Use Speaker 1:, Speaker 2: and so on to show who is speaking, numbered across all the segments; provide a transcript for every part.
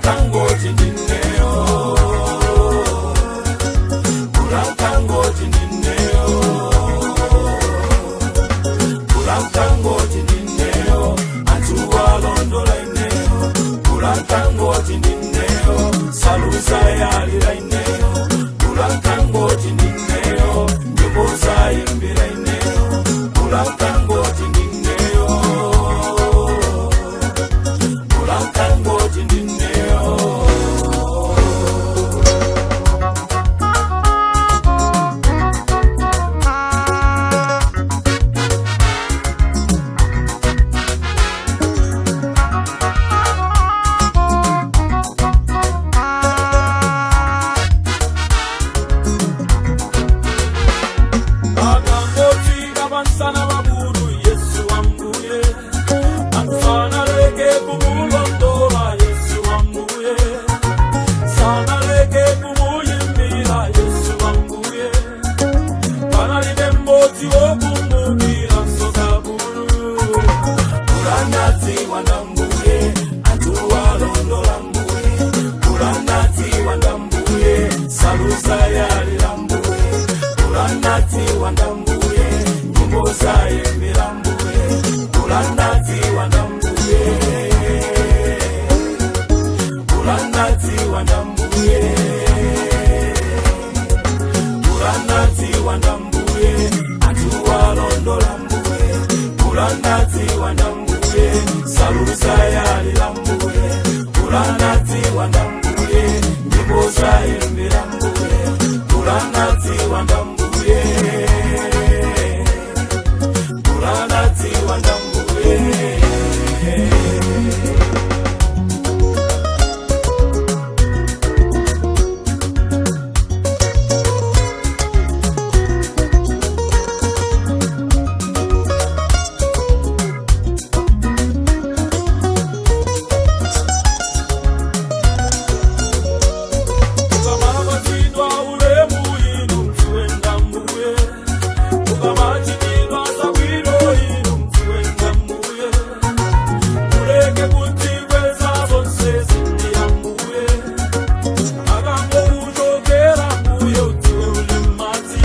Speaker 1: Kulankangoti ndineyo, kulankangoti ndineyo, kulankangoti ndineyo, anthu walondola ineyo, kulankangoti ndineyo, saluzayalira ineyo, kulankangoti ndineyo, nyimbo zayimbira ineyo, kulankangoti ndineyo, kulankangoti ndineyo. Akangoti kabansana babulu Yesu wambuye, ansanaleke kumulondola Yesu wambuye, sanaleke kumuyimbira Yesu wambuye, panalibe mmodzi wokumbukira nsozabulu. Kulanatsi wandambuye, anthu walondola mbuye, kulanatsi wandambuye, saluzayalira mbuye, kulanatsi wandambuye, nyimbo zayimbira mbuye, kulanatsi wandambuye, kulanatsi wandambuye, kulanatsi wandambuye, anthu walondola mbuye, kulanatsi wandambuye, saluzayalira mbuye, kulanatsi wandambuye, nyimbo zayimbira mbuye, kulanatsi wandambuye, kulanatsi wandambuye. Ukamapatsidwa ulemu inu mziwenda mbuye, ukamachitidwa zabwino inu mziwenda mbuye, muleke kuti kweza zonse zindiya mbuye, akangokuchokera mbuye udziwe uli m'madzi.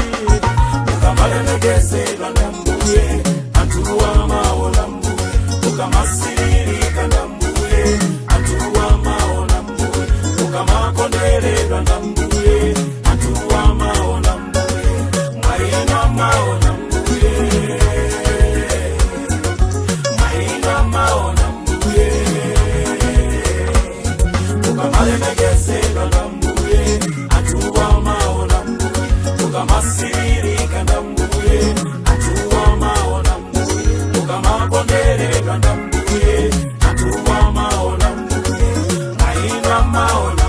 Speaker 1: Ukamalemekezedwa ndambuye, anthu amaona mbuye, ukamasiririka ndambuye, anthu amaona mbuye, ukamakonderedwa ndambuye, anthu amaona mbuye, mwaina maona mbuye, mwaina maona mbuye, ukamalemekezedwa ndambuye, anthu amaona mbuye, ukamasiririka ndambuye, anthu amaona mbuye, ukamakonderedwa ndambuye, anthu amaona mbuye, mwaina maona.